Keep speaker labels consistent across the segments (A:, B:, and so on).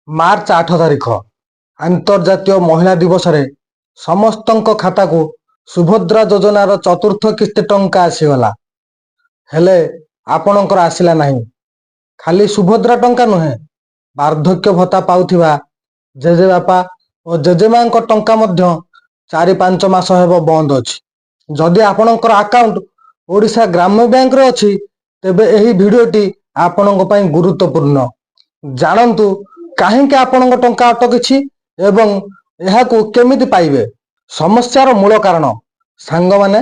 A: March 8 ତାରିଖ ଆନ୍ତର୍ଜାତୀୟ ମହିଳା ଦିବସରେ ସମସ୍ତଙ୍କ ଖାତାକୁ ସୁଭଦ୍ରା ଯୋଜନାର ଚତୁର୍ଥ କିସ୍ତି ଟଙ୍କା ଆସିଗଲା। ହେଲେ ଆପଣଙ୍କର ଆସିଲା ନାହିଁ। ଖାଲି ସୁଭଦ୍ରା ଟଙ୍କା ନୁହେଁ, ବାର୍ଦ୍ଧକ୍ୟ ଭତ୍ତା ପାଉଥିବା ଜେଜେବାପା ଓ ଜେଜେମାଙ୍କ ଟଙ୍କା ମଧ୍ୟ 4-5 ମାସ ହେବ ବନ୍ଦ ଅଛି। ଯଦି ଆପଣଙ୍କର ଆକାଉଣ୍ଟ ଓଡ଼ିଶା ଗ୍ରାମ୍ୟ ବ୍ୟାଙ୍କରେ ଅଛି, ତେବେ ଏହି ଭିଡିଓଟି ଆପଣଙ୍କ ପାଇଁ ଗୁରୁତ୍ୱପୂର୍ଣ୍ଣ। ଜାଣନ୍ତୁ କାହିଁକି ଆପଣଙ୍କ ଟଙ୍କା ଅଟକିଛି ଏବଂ ଏହାକୁ କେମିତି ପାଇବେ। ସମସ୍ୟାର ମୂଳ କାରଣ। ସାଙ୍ଗମାନେ,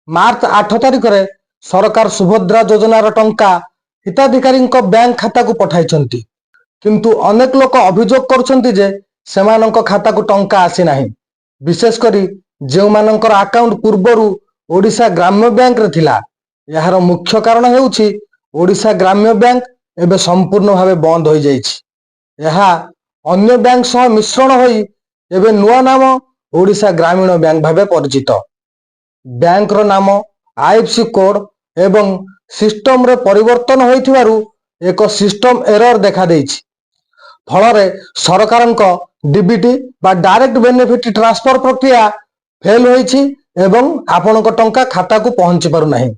A: ମାର୍ଚ୍ଚ 8 ତାରିଖରେ ସରକାର ସୁଭଦ୍ରା ଯୋଜନାର ଟଙ୍କା ହିତାଧିକାରୀଙ୍କ ବ୍ୟାଙ୍କ ଖାତାକୁ ପଠାଇଛନ୍ତି। କିନ୍ତୁ ଅନେକ ଲୋକ ଅଭିଯୋଗ କରୁଛନ୍ତି ଯେ ସେମାନଙ୍କ ଖାତାକୁ ଟଙ୍କା ଆସିନାହିଁ, ବିଶେଷ କରି ଯେଉଁମାନଙ୍କର ଆକାଉଣ୍ଟ ପୂର୍ବରୁ ଓଡ଼ିଶା ଗ୍ରାମ୍ୟ ବ୍ୟାଙ୍କରେ ଥିଲା। ଏହାର ମୁଖ୍ୟ କାରଣ ହେଉଛି, ଓଡ଼ିଶା ଗ୍ରାମ୍ୟ ବ୍ୟାଙ୍କ ଏବେ ସମ୍ପୂର୍ଣ୍ଣ ଭାବେ ବନ୍ଦ ହୋଇଯାଇଛି। ଏହା ଅନ୍ୟ ବ୍ୟାଙ୍କ ସହ ମିଶ୍ରଣ ହୋଇ ଏବେ ନୂଆ ନାମ ଓଡ଼ିଶା ଗ୍ରାମୀଣ ବ୍ୟାଙ୍କ ଭାବେ ପରିଚିତ। ବ୍ୟାଙ୍କର ନାମ, ଆଇଏଫଏସସି କୋଡ୍ ଏବଂ ସିଷ୍ଟମରେ ପରିବର୍ତ୍ତନ ହୋଇଥିବାରୁ ଏକ ସିଷ୍ଟମ ଏରର ଦେଖାଦେଇଛି। ଫଳରେ ସରକାରଙ୍କ ଡିବିଟି ବା ଡାଇରେକ୍ଟ ବେନିଫିଟ ଟ୍ରାନ୍ସଫର ପ୍ରକ୍ରିୟା ଫେଲ ହୋଇଛି ଏବଂ ଆପଣଙ୍କ ଟଙ୍କା ଖାତାକୁ ପହଞ୍ଚି ପାରୁନାହିଁ।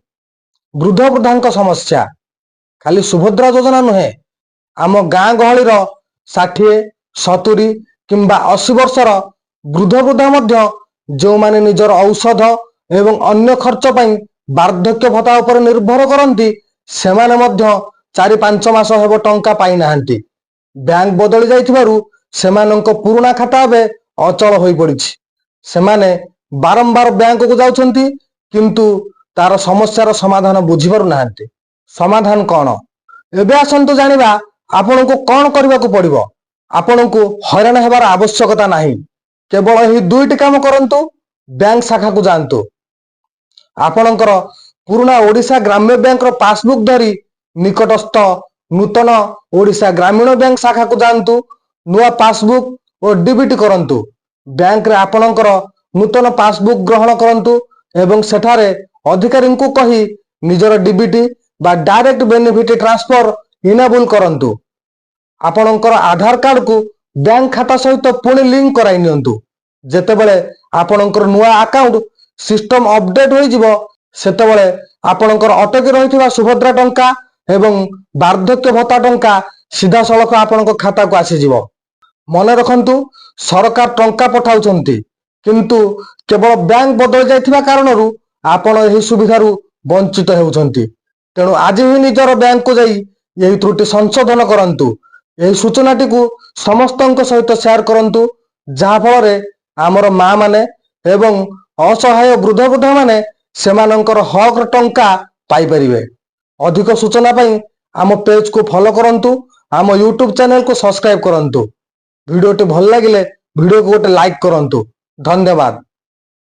A: ବୃଦ୍ଧ ବୃଦ୍ଧାଙ୍କ ସମସ୍ୟା ଖାଲି ସୁଭଦ୍ରା ଯୋଜନା ନୁହେଁ, ଆମ ଗାଁ ଗହଳିର 60, 70 କିମ୍ବା 80 ବର୍ଷର ବୃଦ୍ଧ ବୃଦ୍ଧା ମଧ୍ୟ, ଯେଉଁମାନେ ନିଜର ଔଷଧ ଏବଂ ଅନ୍ୟ ଖର୍ଚ୍ଚ ପାଇଁ ବାର୍ଦ୍ଧକ୍ୟ ଭତ୍ତା ଉପରେ ନିର୍ଭର କରନ୍ତି, ସେମାନେ ମଧ୍ୟ 4-5 ମାସ ହେବ ଟଙ୍କା ପାଇନାହାନ୍ତି। ବ୍ୟାଙ୍କ ବଦଳି ଯାଇଥିବାରୁ ସେମାନଙ୍କ ପୁରୁଣା ଖାତା ଏବେ ଅଚଳ ହୋଇପଡ଼ିଛି। ସେମାନେ ବାରମ୍ବାର ବ୍ୟାଙ୍କକୁ ଯାଉଛନ୍ତି, କିନ୍ତୁ ତାର ସମସ୍ୟାର ସମାଧାନ ବୁଝିପାରୁନାହାନ୍ତି। ସମାଧାନ କଣ? ଏବେ ଆସନ୍ତୁ ଜାଣିବା ଆପଣଙ୍କୁ କଣ କରିବାକୁ ପଡିବ। ଆପଣଙ୍କୁ ହଇରାଣ ହେବାର ଆବଶ୍ୟକତା ନାହିଁ। କେବଳ ଏହି ଦୁଇଟି କାମ କରନ୍ତୁ। ବ୍ୟାଙ୍କ ଶାଖାକୁ ଯାଆନ୍ତୁ। ଆପଣଙ୍କର ପୁରୁଣା ଓଡ଼ିଶା ଗ୍ରାମ୍ୟ ବ୍ୟାଙ୍କର ପାସବୁକ୍ ଧରି ନିକଟସ୍ଥ ନୂତନ ଓଡ଼ିଶା ଗ୍ରାମୀଣ ବ୍ୟାଙ୍କ ଶାଖାକୁ ଯାଆନ୍ତୁ। ନୂଆ ପାସବୁକ୍ ଓ ଡିବିଟି କରନ୍ତୁ। ବ୍ୟାଙ୍କରେ ଆପଣଙ୍କର ନୂତନ ପାସବୁକ୍ ଗ୍ରହଣ କରନ୍ତୁ ଏବଂ ସେଠାରେ ଅଧିକାରୀଙ୍କୁ କହି ନିଜର ଡିବିଟି ବା ଡାଇରେକ୍ଟ ବେନିଫିଟ ଟ୍ରାନ୍ସଫର ଇନାବୁଲ କରନ୍ତୁ। ଆପଣଙ୍କର ଆଧାର କାର୍ଡକୁ ବ୍ୟାଙ୍କ ଖାତା ସହିତ ପୁଣି ଲିଙ୍କ କରାଇ ନିଅନ୍ତୁ। ଯେତେବେଳେ ଆପଣଙ୍କର ନୂଆ ଆକାଉଣ୍ଟ ସିଷ୍ଟମ ଅପଡେଟ ହୋଇଯିବ, ସେତେବେଳେ ଆପଣଙ୍କର ଅଟକି ରହିଥିବା ସୁଭଦ୍ରା ଟଙ୍କା ଏବଂ ବାର୍ଦ୍ଧକ୍ୟ ଭତ୍ତା ଟଙ୍କା ସିଧାସଳଖ ଆପଣଙ୍କ ଖାତାକୁ ଆସିଯିବ। ମନେ ରଖନ୍ତୁ, ସରକାର ଟଙ୍କା ପଠାଉଛନ୍ତି, କିନ୍ତୁ କେବଳ ବ୍ୟାଙ୍କ ବଦଳି ଯାଇଥିବା କାରଣରୁ ଆପଣ ଏହି ସୁବିଧାରୁ ବଞ୍ଚିତ ହେଉଛନ୍ତି। ତେଣୁ ଆଜି ହିଁ ନିଜର ବ୍ୟାଙ୍କକୁ ଯାଇ ଏହି ତ୍ରୁଟି ସଂଶୋଧନ କରନ୍ତୁ। ଏହି ସୂଚନାଟିକୁ ସମସ୍ତଙ୍କ ସହିତ ସେୟାର କରନ୍ତୁ, ଯାହାଫଳରେ ଆମର ମା ମାନେ ଏବଂ ଅସହାୟ ବୃଦ୍ଧ ବୃଦ୍ଧାମାନେ ସେମାନଙ୍କର ହକର ଟଙ୍କା ପାଇପାରିବେ। ଅଧିକ ସୂଚନା ପାଇଁ ଆମ ପେଜକୁ ଫଲୋ କରନ୍ତୁ, ଆମ ୟୁଟ୍ୟୁବ ଚ୍ୟାନେଲକୁ ସବସ୍କ୍ରାଇବ କରନ୍ତୁ। ଭିଡିଓଟି ଭଲ ଲାଗିଲେ ଭିଡିଓକୁ ଗୋଟେ ଲାଇକ୍ କରନ୍ତୁ। ଧନ୍ୟବାଦ।